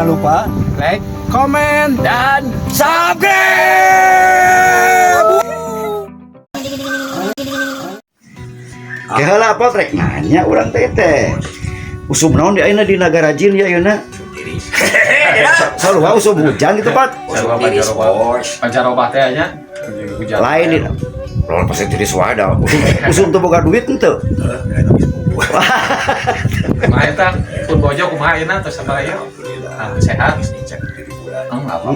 Jangan lupa Like, komen, dan subscribe. Keheula apa rek nanya urang teh teh. Usum naon di ayeuna di Nagara Jin ya ayeuna? Sarua usum hujan gitu, Pak. Sarua Tiris, pancaroba. bos. Pancaroba teh nya. Hujan. Lain di Lawan pasti tiris wae da. Usum, usum teu boga duit henteu. Kumaha eta pun bojo kumaha ayeuna tos sabaraha ieu? Ah, sehat. Apa?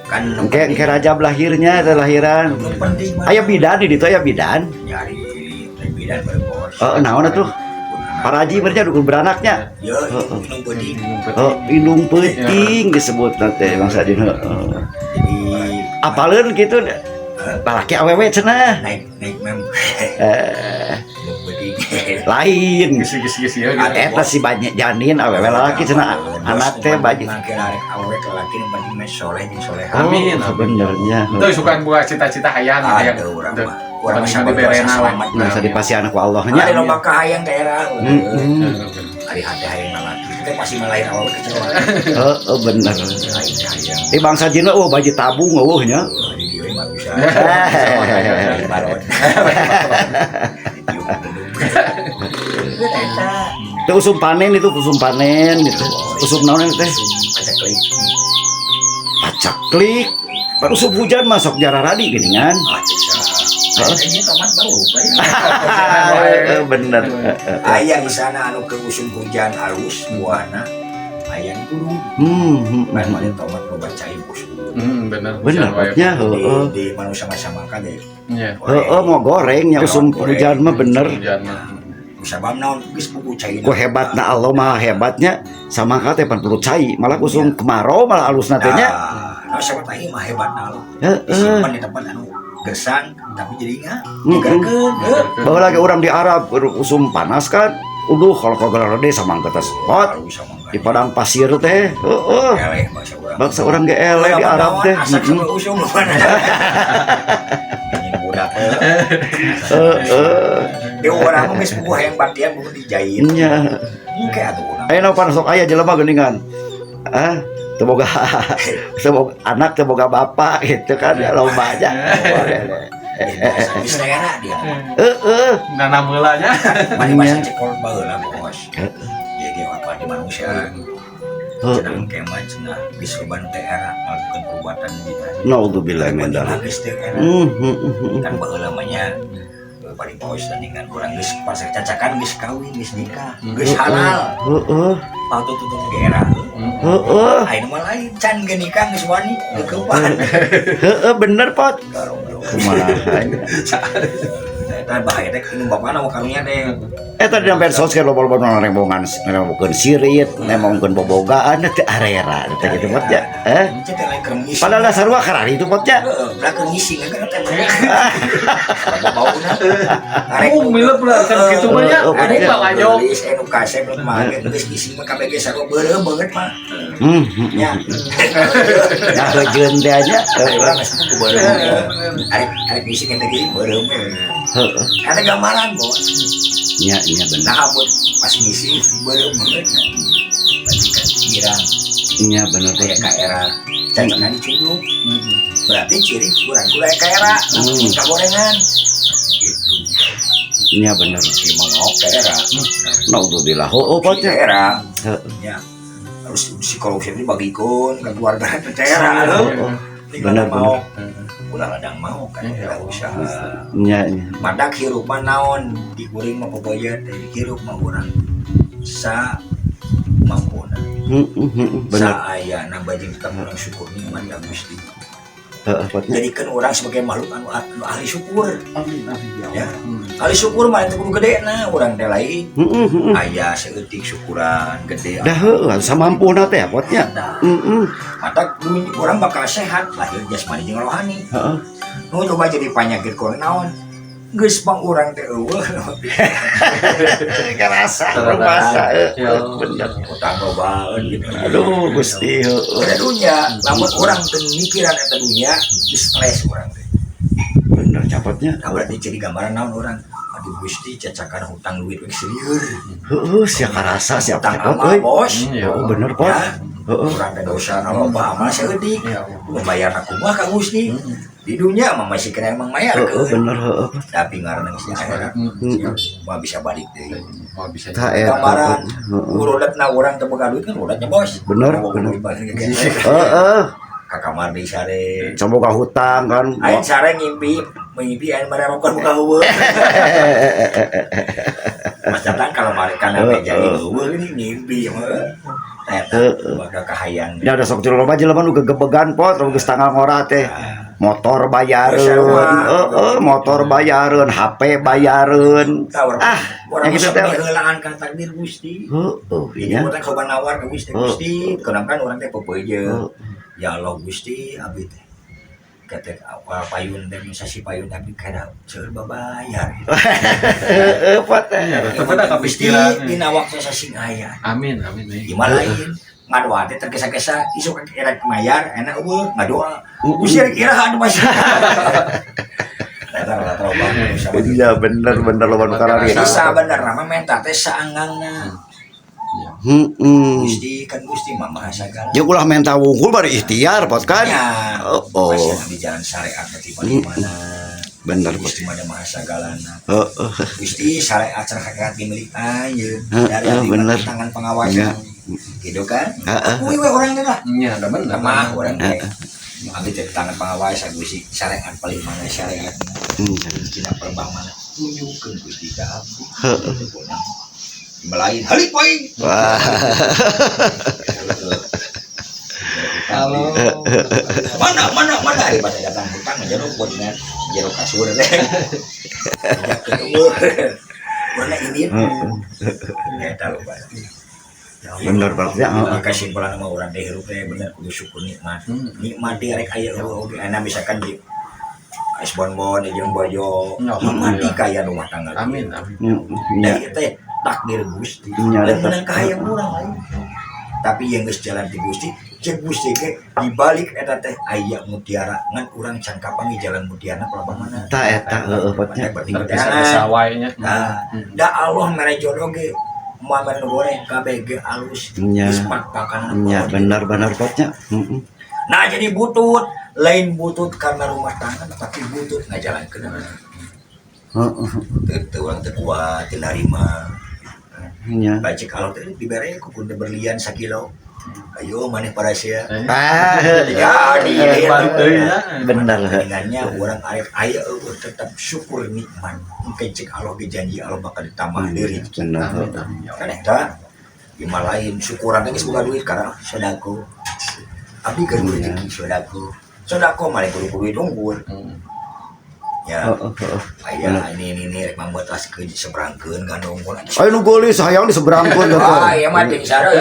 Kan Engke engke Rajab lahirnya teh lahiran. nu penting mah Aya bidan di ditu, aya bidan. Nyari bidan bae, bos. Heeh, naon atuh? Paraji berarti dukun beranaknya. Ya, indung peuting. Oh, indung peuting disebut teh bangsa di heeh. Jadi Apaleun kitu lalaki awewe cenah. Naik naik mem. Eh, Indung peuting. Lain. Gis gis gis ieu gitu. Eta si banyak janin awewe lalaki cenah, anak teh banyak. Mangke arek awewe ke laki nu penting mah soleh jeung soleha. Oh, Amin. sebenarnya. Itu suka buat cita-cita hayang gitu ya. Ada urang Tuh. mah. Urang mah Penting sabar diberena we. selamat. Nah, dipasihan ku Allah nya. Ada loba kahayang daerah. Heeh. Ari hate hayang lalaki. Kita pasti malahin awewe kecewa. Heeh, bener. Lain hayang. Di bangsa jin oh baji tabung eueuh nya. Di dieu mah bisa. Eh. Balon. Diuk duduk. Eta. Itu usum panen, itu usum panen gitu. Usum naon itu teh? Pacaklik. Pacaklik. Baru usum hujan masuk jararadi gini kan. Ah, bisa. Ini tomat baru. Heeh, bener. Aya di sana anu ke usum hujan alus buahna aya di gunung. Kan mana tomat loba cai bos. Bener. Bener Hujan wae. nya Di, heeh. di manusia sama kan deh. Iya. Heeh, mau gorengnya usum hujan mah bener. Hujan mah. Sabab naon geus buku cai. Ku hebatna Allah maha hebatnya sama teh pan perlu cai malah usum kemarau malah alusna teh nya. Nah, siapa tahu mah hebatna lo. Heeh. Disimpan di tempat anu gersang tapi jadi nggak Mm-mm. nyegerkeun. Heuh. Bahwa lagi orang di Arab usum panas kan. Uduh kalau kau gelar sama ke spot di padang pasir teh. Heeh. Eleh bangsa urang. Bangsa orang ge eleh di Arab teh. Asak Heeh. sama usum mana. Ini budak. Heeh. Di urang mah geus bubuh hayang batian buku dijahit. Nya. Engke atuh urang. Ayeuna pan sok aya jelema geuningan. Ah, teu boga teu boga anak, teu boga bapak gitu kan ya loba aja. Geus daerah dia. Heeh. Nanam heula nya. Mari masa cekol baheula bos. Ya ge apa di manusia. Cenah engke mah cenah geus loba nu teh era melakukan perbuatan gitu. Naudzubillah min dzalik. Geus teu era. Kan baheula mah nya paling bos tandingan urang geus pas cacakan geus kawin geus nikah geus halal. Heeh. Waktu tutup ge era. Heeh. Ayeuna mah lain can ge nikah geus wani geukeupan. Heeh, bener, Pot. Kumaha nya. Eta bahaya teh nu bapana mah karunya teh. Eta di medsos kan loba-loba nu nembongan, nembongkeun sirit, nembongkeun bobogaan teh arera teh gitu Pot ya. Eh, Cek teh lain keur ngisi. Padahal dasar sarua karari itu Pot ya. Heeh, lah keur ngisi kan teh. Bauna. Oh, milep lah kan gitu mah nya. Heeh, Ada bang ajo. Geus anu kasep mah geus ngisi mah kabeh ge sarua beureum banget mah. Nya. Ya heujeun teh nya. Ari urang geus kudu beureum. Arek arek ngisi kan teh beureum. Heeh. Ada gambaran, Bos. Nya nya bener. Nah, buat pas ngisi beureum banget. Berarti kan girang Nya bener kayak Pot. ka era cacakan dicumpluk. Berarti ciri kurang gula ka era kagorengan. Gitu. Nya bener. Si mau ka era. Naudzubillah. Oh, Pot Ka ya. era. Heeh. Ya. Harus psikolog ini bagikeun ke keluarga teh era. Heeh. Bener, Bener, mau. Ulah ladang mau kan era usaha. Nya nya. Madak hirup mah naon di kuring mah popoyeun teh hirup mah urang sa mampuna. Bener. Sa ayana bajing tetap urang syukur nikmat ka Gusti. Heeh, Pot. Jadikan orang sebagai makhluk anu, anu ahli syukur. Amin amin ya Ya. Allah. Ahli syukur mah itu kudu gede nah urang teh lain. Heeh, heeh. Aya saeutik syukuran gede. Dah heueuh samampuna teh Pot nya. Nah, Heeh. mata urang bakal sehat lahir jasmani jeung rohani. Heeh. Nu coba jadi panyakit ku naon? Geus pang urang teh eueuh. Kerasa rumasa Ya. bener. Utang lobaeun gitu. Aduh Gusti heueuh. Eta dunya, lamun urang teu mikiran eta dunya, geus stres urang teh. Bener capotnya. Nah, berarti jadi gambaran naon urang? Aduh, Gusti cacakan hutang duit we sieun. Heeh, sia karasa sia Hutang Cepot amal, euy. bos. Iya. Oh, bener, Pot. Ya. Heeh. Urang teh dosa loba amal saeutik. Iya. Membayar aku mah ka Gusti. Di dunia mah masih kena emang mayar. Heeh, bener heeh. Tapi ngaranna geus di akhirat. Heeh. Mah bisa balik deui. Oh, bisa. Tah eta. Gambaran Heeh. urodatna urang teu boga duit kan urodatnya bos. Bener, Mau bener. duit balik Heeh. Ka kamar deui sare. Can boga hutang kan. Aing sare ngimpi, mimpi aing marerokon buka heueuh. Mas datang kalau mari kana meja heueuh ini ngimpi mah. Eta bakal kahayang. Da ada sok loba jelema nu gegebegan, Pot, nu geus tanggal ngora teh. Motor bayareun, heeh, motor bayareun, HP bayareun. Ah, orang yang gitu bisa teh. heulaan kana takdir Gusti. Heeh, Jadi iya. urang coba nawar ke Gusti, Gusti, kenapa kan urang teh pepeje. Ya Allah Gusti, abdi teh. Ketek awal payun teh sasi payun abdi kada seueur babayar. Heeh, Pot. Iya, tetep ada Gusti kepikiran. dina waktu sasing aya. Amin, amin. Amin. Gimana lain? Ngadoa teh tergesa-gesa isuk kira mayar enak eueuh ngadoa. Gusti rek iraha anu masih. Eta rata loba sama. Iya bener bener loba nu kararitu. Jadi sabenerna mah menta teh saanggangna. Heeh. Gusti kan Gusti mah maha sagala. Ya ulah menta wungkul bari ikhtiar, Pot kan. Ya, Oh, oh. masih di jalan syariat teh di mana. Bener, Pot. Gusti mah da maha sagalana. Heeh. Gusti syariat cenah hakikat milik anjeun. Heeh, Dari abdi mah bener. tangan pengawas. Ya. Gitu kan? Heeh. Kuy we urang teh lah. Iya, ada bener. Lemah urang teh. Abdi teh tangan pengawas Gusti syariat paling mana syariat. Dina pelembah mana tunjukkeun Gusti ka abdi. Heeh. Melain halik poing. Wah. Halo. Mana mana mana ari pada datang hutang jero buat dengan jero kasur teh. Mana ini? Eta loba. Bener banget ya. Heeh. Kesimpulan mah urang teh hirup teh bener kudu syukur nikmat. Nikmat teh rek aya eueuh oge ana misalkan di es bonbon jeung bojo mati kaya rumah tangga. Amin, amin. Ya. Dari teh takdir Gusti. Nya, Lain eta. menang kahayang urang lain. Tapi yang geus jalan ti Gusti, cek Gusti ge dibalik eta teh aya mutiara ngan urang can kapanggih jalan mutiara pelabah mana. Tah eta heeh Pot nya. Berarti Tergesa-gesa wae nya. Nah, da Allah mere jodoh ge moal mere nu goreng kabeh ge alus. Nya. Geus pak-pakan. Nya bener bener Pot nya. Heeh. Nah, jadi butut, lain butut karena rumah tangga tapi butut ngajalankeun. Heeh. Teu teu urang teu kuat, teu narima. Nya. Baca kalau teh dibere ku kunde berlian sakilo. Ayo maneh para sia. Ah, Jadi Balik deui nya. bener. Dengannya orang arif aya eueuh tetap syukur nikmat. Engke cek Allah ge janji Allah bakal ditambah deui rezeki. Bener. Kan eta gimana lain syukuran teh geus boga duit karena sodako. Abdi keur rezeki sodako. Sodako mah kudu duit unggul. Ya, Heeh, heeh. aya ini rek mambetas ke seberangkeun kan unggul. Ayo nu geulis hayang diseberangkeun teh. Ah, iya mah ting sare.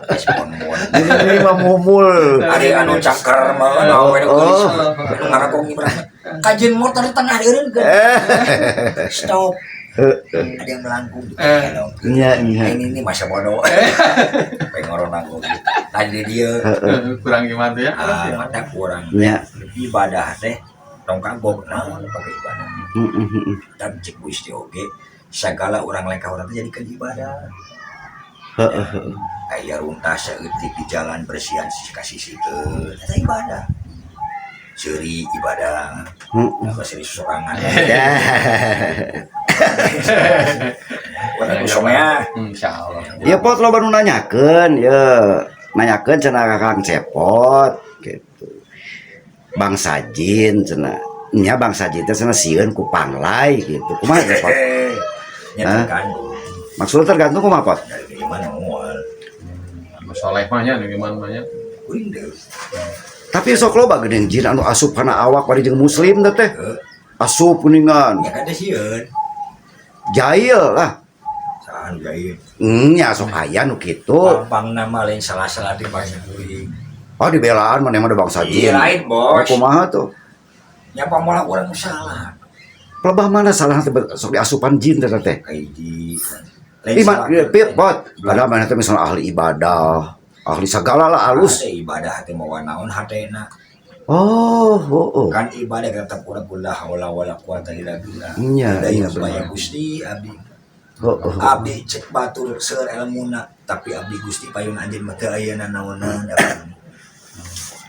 Geus mon-mon. Ini mah mumul. Ari anu cangker mah anu we nu geulis. Anu ngarakong nyebrang. Kajian motor di tengah eureun ke. Stop. Ada yang melangkung di tengah. Nya nya. Ini masa bodoh. Pengoron aku gitu. Tadi dia Kurang gimana tuh ya? ah mata kurang Nya. ibadah teh tong kagok naon pakai ibadah. Heeh heeh. Tapi cek Gusti oge segala orang lengkah urang teh jadikeun ibadah. Heeh heeh. Aya runtah saeutik di jalan bersihan kasih sikeun eta ibadah. Seuri ibadah. Heeh. Apa seuri sorangan. Ya. Urang kusomea. Insyaallah. Ya Pot loba nu nanyakeun ya. Nanyakeun cenah ka Kang Cepot gitu. Bangsa jin cenah. Nya bangsa jin teh cenah sieun ku panglai gitu. Kumaha teh Pot? Nya Hah? tergantung Maksudnya tergantung kumaha Pot? dari gimana moal. Anu soleh mah nya, nu gimana mah nya. Kuring deui. Tapi sok loba geuning jin anu asup kana awak bari jeung muslim teh teh. Asup geuningan. Ya kan teh sieun. Jail lah. Sahan jahil. Nya sok aya nu kitu. Gampang nama lain salah-salah di bangsa kuring. Oh dibelaan mana mah ada bangsa jin. Iya lain bos. Kumaha tuh? Nya pamolah urang salah. Pelebah mana salah teh sok diasupan jin teh teh. Kahiji. Iman, pit, pot. Padahal mana teh misalnya ahli ibadah, ahli segala lah alus. Hate ibadah hate mawa naon hatena. Oh. Kan ibadah tetap urang la haula wala quwata illa billah. Nya, Daya supaya bener. Gusti abdi. Oh. Abdi cek batur seueur elmuna, tapi abdi Gusti payun anjeun mah teu aya nanaonan.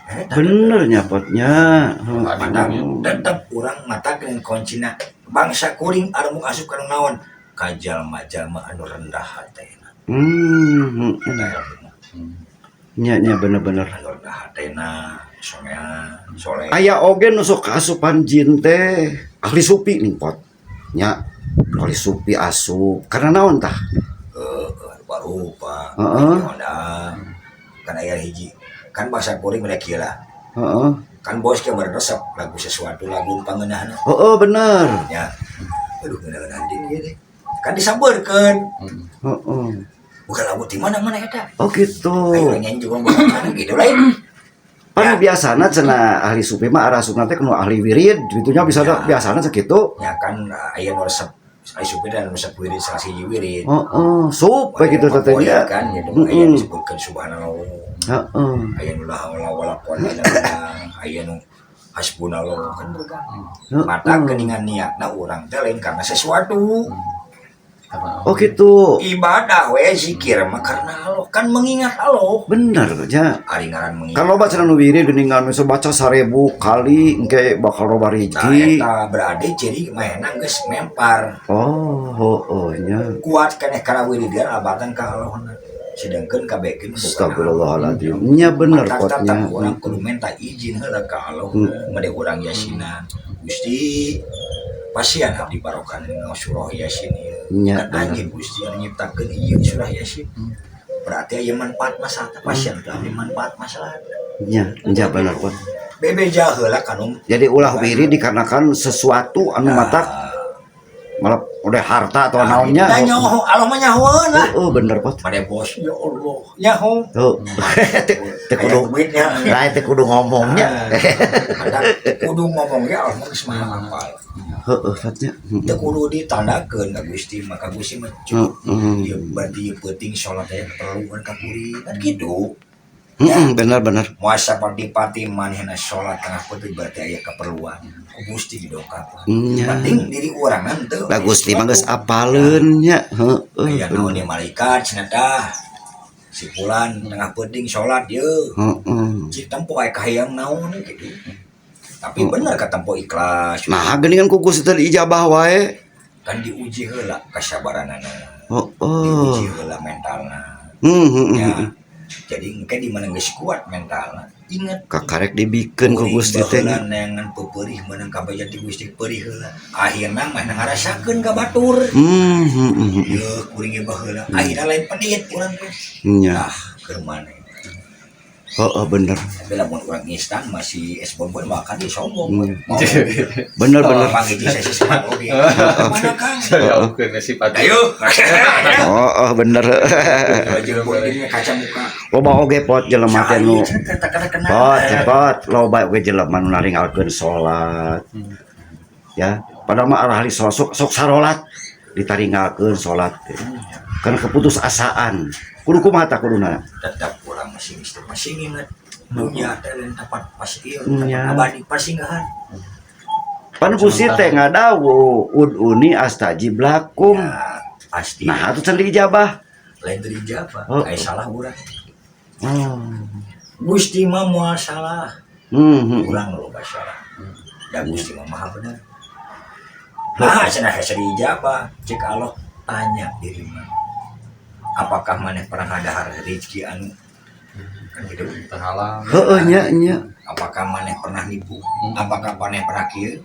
Eta Bener nya, Pot, nya. mata tetep urang mata dengan kuncina bangsa kuring armuk asup kana naon ka jalma-jalma anu rendah hatena. Eta ilmu. Nya, bener-bener. Anu rendah hatena, soleha, soleh. Aya oge nu sok kaasupan jin teh ahli supi nih, Pot. Nya, ahli supi asup. Karena naon tah? Barupa ondang kan aya hiji kan bangsa kuring mereka kieu lah. Kan bos ke resep lagu sesuatu lagu pangeunahna. Heeh, bener. Nya, aduh, ngeunaheun anjing ieu teh kan disampeurkeun. Bukan lagu di mana-mana eta. Oh gitu. Ayo nyanyi juga bukan mana gitu lain. Pan biasana cenah ahli supi mah arasupna teh nu ahli wirid gitu nya bisa. Biasana sakitu. Ya kan aya nu resep aya supi dan resep wirid, salah siji wirid. Heeh, sup we gitu teh nya. Kan gitu aya disebutkeun subhanallah. Aya nu la haula wala quwata illa billah, aya nu hasbunallah kan berkah. Mata keningan niatna urang teh lain karena sesuatu. Oh gitu. Ibadah we zikir mah karena Allah kan, mengingat Allah. Bener nya. Ari ngaran mengingat. Kalau baca nu wirid geuningan bisa baca 1000 kali engke bakal loba Nah, rezeki. eta berarti ciri mainan geus mempar. Oh, nya. Kuat keneh kana wiridan abatan ka Allahna. Sedangkan kabekin bukan. Astagfirullahaladzim. Nya bener Maka Pot nya. tetap urang kudu minta izin heula ka Allah. Made urang yasinan. Gusti, pasian abdi barokah ngaos surah Yasin ieu. Nya, Kan anjeun Gusti anu nyiptakeun ieu surah Yasin. Berarti aya manfaat masalah pasian teh abdi manfaat masalah. Nya, nya bener, Pot. Bebeja heula kanu. Jadi ulah wirid dikarenakan sesuatu anu matak malah udah harta atau naonnya. Nah, nyaho, Allah mah nyahoeun lah. Oh, bener, Pot. Made bos, ya Allah, nyaho. Tuh. Teu kudu Aya duitnya. Lah, teu kudu ngomongnya. Ada kudu ngomong ya Allah mah geus maha hafal. Heeh, Pot nya. Teu kudu ditandakeun ka Gusti mah, ka Gusti mah cukup. Ieu berarti ieu peuting salat aya keperluan ka kuring kan kitu. Heeh, bener bener. Muasa pati manehna salat tengah peuting berarti aya keperluan. Ku Gusti didongkap. Nya. Penting diri urang henteu. Lah, Gusti mah geus apaleun nya. Heeh. Aya naon ieu malaikat cenah tah. Si fulan tengah peuting salat ye. Cik tempo aya kahayang naon gitu. Tapi bener katempo ikhlas. Nah, geuningan ku Gusti teh diijabah wae. Kan diuji heula kasabaranana. Diuji heula mentalna. Ya. Jadi engke di mana geus kuat mentalna, inget Kakarek dibikeun ku Gusti teh nya. baheula neangan peperih meunang kabaja ti Gusti perih heula. Akhirna mah ngarasakeun ka batur. Yeuh kuring ge baheula. Akhirna lain pedit urang teh. Nya. Ah, keur maneh. Heeh, bener. Tapi lamun urang instan masih es bonbon mah kan dia sombong. Mau Bener bener. panggil sesi semangat oge. Mana Kang? Jauhkeun sifat. Ayo. Oh, bener. Baju ini kaca muka. Loba oge, Pot, jelema teh nu Kata-kata Pot, cepot, loba oge jelema nu naringgalkeun salat. Ya, padahal mah ahli salat sok sok sarolat ditaringgalkeun salat teh. Karena keputusasaan. Kudu kumaha tah kuduna? Tetap urang masih masih ingat dunia teh lain tempat pasti ieu, Nya. tempat abadi pasinggahan. Pan Gusti teh ngadawuh ud'uni astajib lakum. Ya, pasti. Nah, atuh can diijabah. Lain diijabah, Oh. kayak salah urang. Oh. Gusti mah moal salah. Urang loba salah. Dan Gusti mah maha bener. Nah, cenah hese diijabah, cek Allah tanya diri mah. Apakah maneh pernah ngadahar rezeki anu kan gitu? Terhalang. Heeh, nya nya. Apakah maneh pernah nipu? Apakah maneh pernah kieu?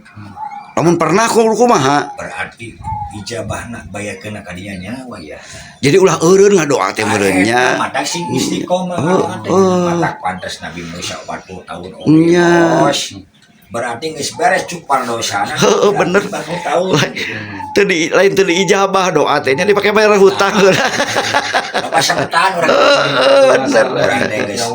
Lamun pernah kumaha? Berarti ijabahna bayarkeun ka dinya nyawa ya. Jadi ulah eureun ngadoa teh meureun nya. Mata sing istiqomah teh. Mata pantas Nabi Musa 40 tahun oge. Bos. Berarti geus beres cupar dosana. Heeh, bener. 40 tahun. Teu di lain teu diijabah doa teh nya dipake bayar hutang. Bapak sabetan urang. Bener. Urang teh geus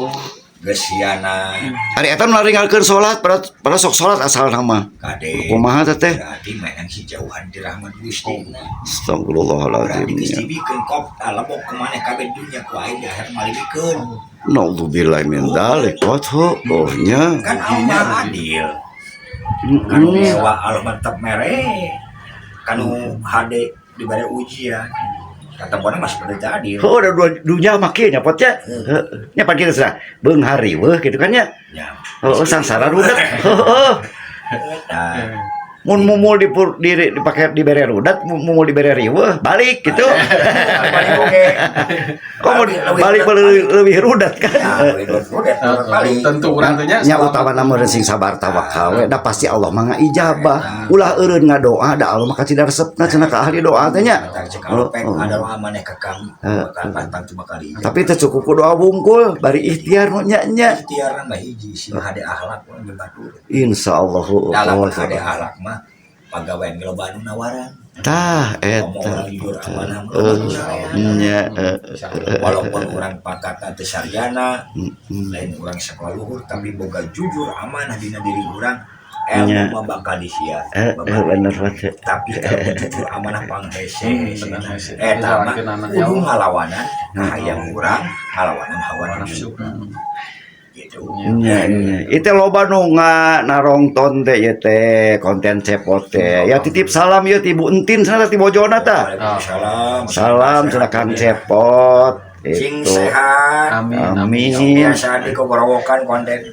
Geus hianat. Ari eta nu naringgalkeun salat pada sok salat asal nama. Kade. Kumaha teh teh? Berarti meunang si jauhan di rahmat Gusti. Berarti Astagfirullahaladzim. geus dibikeun kop lebok ke maneh kabeh dunya ku aing di akhirat malibikeun. Naudzubillah min dzalik. Oh, oh nya. Kan Allah adil. Kanu ngewa Allah mantap mere. Kanu hade dibere ujian. Kata bona masih pada adil. Oh, ada dua dunia mah kieu nya pot nya. Heeh. Nya pan kieu cenah. Beunghar riweuh kitu kan nya. Ya. Heeh, sangsara rudet. Heeh. Nah, Mun mumul di di dipake dibere rudet, mumul dibere riweuh, balik gitu. balik oge. Kok mau balik lebih rudet kan? Ya, lebih rudet, balik. Tentu urang teh nya. Nya utama meureun sing sabar tawakal we, da pasti Allah mah ngaijabah. Ulah eureun ngadoa da Allah mah kacida resepna cenah ka ahli doa teh nya. Bentar, cek Allah pek ada doa maneh ke kami. Bakal pantang cuma kali. Tapi teu cukup ku doa wungkul, bari ikhtiar nu nya nya. Ikhtiar mah hiji sing hade akhlak urang jeung batur. Insyaallah. Dalam Oh, hade akhlak mah pagawean ge loba anu nawaran. Tah Ngomong eta. orang jujur amanah mah Eh, loba nu nawaran. nya Walaupun orang pangkat teu sarjana, lain orang sekolah luhur tapi boga jujur amanah dina diri urang, Nya. ilmu mah bakal disia. Bener banget. Tapi kalau jujur amanah panghese, Bener, hese. eta mah Dilawankeun kudu Allah. ngalawanan hayang urang, ngalawanan hawa nafsu. Gitu. Nya nya. Itu loba nu nga narongton teh ieu teh konten Cepot teh. Ya titip salam ieu ti Bu Entin sana ti bojona tah. Waalaikumsalam. Salam cenah Kang Cepot. Sing Itu. sehat. Amin. Amin. Biasa di koborowokan konten.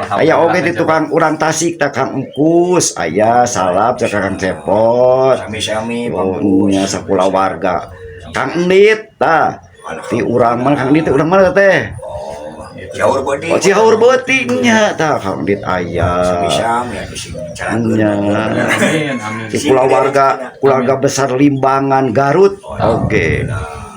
Aya oge di tukang urang Tasik tah Kang Engkus. Aya salam cenah Kang Cepot. Sami-sami. Oh, nya sakulawarga. Kang Endit tah. Ti urang mana Kang Endit teh urang mana teh? Oh, Cihaur Beuti. Oh, Cihaur Beuti nya tah Kang Endit aya. Sami-sami ya sing Nya. Amin. Amin. Di keluarga keluarga besar Limbangan Garut. Oke.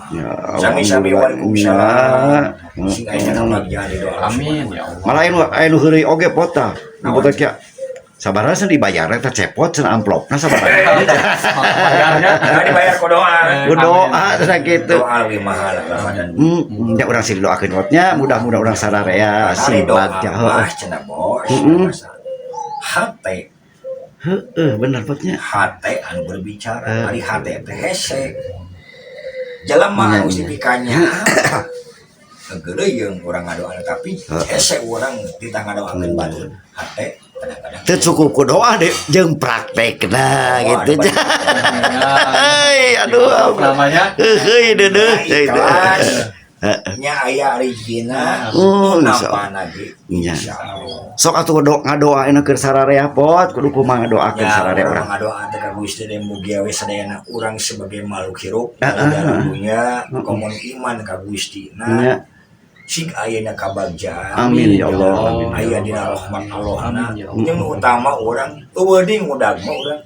Ya, Sami-sami alhamdulillah. waalaikumsalam. Nya. Sing aya kabagjaan di doa. Amin ya Allah. Malah anu anu heureuy oge pota. Nu pota kia sabaraha cenah dibayar eta Cepot cenah amplopna sabaraha. Bayarnya. Nah, dibayar ku doa. Ku doa cenah kitu. Doa lebih mahal daripada Ya urang sih doakeun potnya mudah-mudahan urang sararea Ari sing doa bagja. mah cenah bos. Heeh. Hate, Heeh, bener potnya. hate anu berbicara, ari hate teh hese. Jelema anu geus dipikanya. Geuleuyeung urang ngadoa tapi hese urang ditah ngadoakeun batur. Hate kadang-kadang Teu cukup ku doa deh jeung praktekna gitu. Hei, aduh. Namanya Heuh, deudeuh. ikhlas. Nya aya rezekina. Oh, insya Napa lagi? Nya. Insyaallah. Sok atuh do ngadoa keur sararea pot kudu kumaha ngadoakeun Ya, sararea urang urang. ngadoa teh ka Gusti teh mugia we sadayana urang sebagai makhluk hirup Heeh. dalam dunya komun iman ka Gusti. Nya. Nah, sing ayeuna kabagjaan. Amin ya Allah. Amin. Aya dina rahmat Allah na. Amin, ya Allah. Jeung utama urang euweuh ngudag mah urang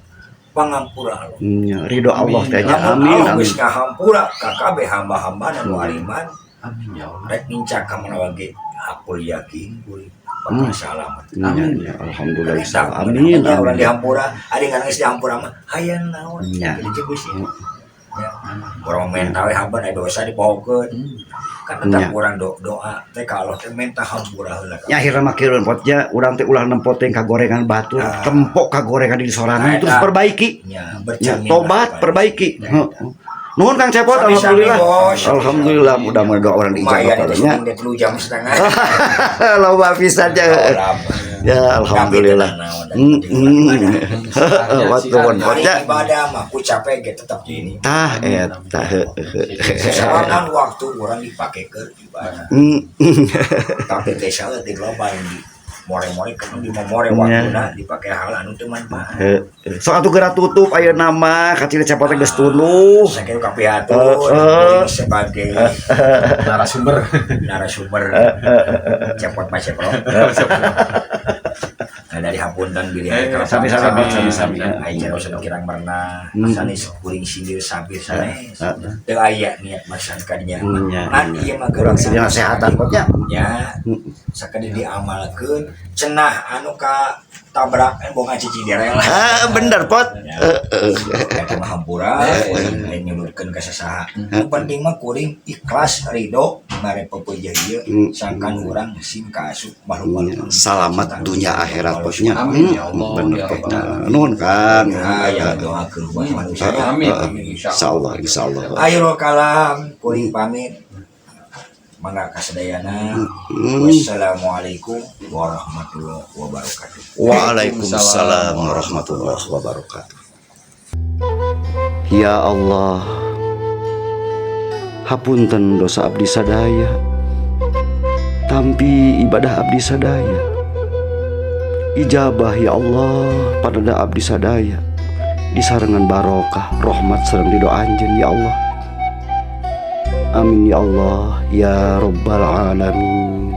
pangampura Allah. Nya, ridho Allah teh nya. Lamun Amin Allah amin. geus ngahampura ka kabeh hamba-hambana nu ariman Amin ya Allah. rek nincak ka mana wage hakul yakin kuring bakal salamet. Nya, nya, alhamdulillah. Eta, Amin nya urang amin. dihampura, ari geus dihampura mah hayang naon. Nya. Jadi jeung Gusti. Ya. Urang menta we hampura aya dosa dipohokeun. Kan tetap Nya. urang doa teh ka Allah teh menta hampura heula. Ya akhirna mah kieu pot nya urang teh ulah nempo teh ka gorengan batur, Ah. tempok ka gorengan diri sorangan Nah, terus eta. perbaiki. Nya, Ya, bercermin tobat lah perbaiki. Ya, Heeh. Nuhun Kang Cepot, Sami-sami, alhamdulillah. Bos. Alhamdulillah mudah-mudahan doa orang diijabah Lumayan itu nya. syuting 3,5 jam. Loba pisan nya. Ya alhamdulillah. Heeh, waktu nuhun Hari pot nya. ibadah mah ku capek ge tetep gini. Tah eta heueuh. Soalnya waktu orang dipakai ke ibadah. Tapi teh saeutik loba yang di more-more ke di more waktuna dipakai hal anu teu manfaat. Heeh. Sok atuh geura tutup ayeuna mah kacida Cepot teh geus tunduh. Sakieu kapihatur sebagai Narasumber. narasumber Cepot mah Cepot. Nah, dari hapunten bilih aya kerasa Sami-sami, sami-sami. Aya usah kirang merenah, sanes kuring sindir sabir sanes. Teu aya niat masan ka dinya. Nya. Ngan ieu mah Kurang sih nasehatan pot nya. Nya sakadi diamalkeun cenah anu ka tabrak bonga cici direl. Ah, bener pot. Heeh. Eta mah hampura kuring lain nyulurkeun ka sasaha. Nu penting mah kuring ikhlas ridho Mare pepeujeuh ieu sangkan urang sing kaasup makhluk-makhluk. Salamat dunia akhirat poknya. Amin, ya Allah, Bener ya poknya. Allah. Nuhun, Kang. Ya, ya doakeun buat manusia. Amin, Ah, amin, insyaallah. Insyaallah, insyaallah. Ayo kalam kuring pamit. Mangga kasadayana. Wassalamualaikum warahmatullahi wabarakatuh. Waalaikumsalam warahmatullahi wabarakatuh. Ya Allah, hapunten dosa abdi sadaya. Tampi ibadah abdi sadaya. Ijabah, ya Allah, pada abdi sadaya. Disarengan barokah, rahmat sareng ridho anjeun, ya Allah. Amin ya Allah ya Rabbal alamin.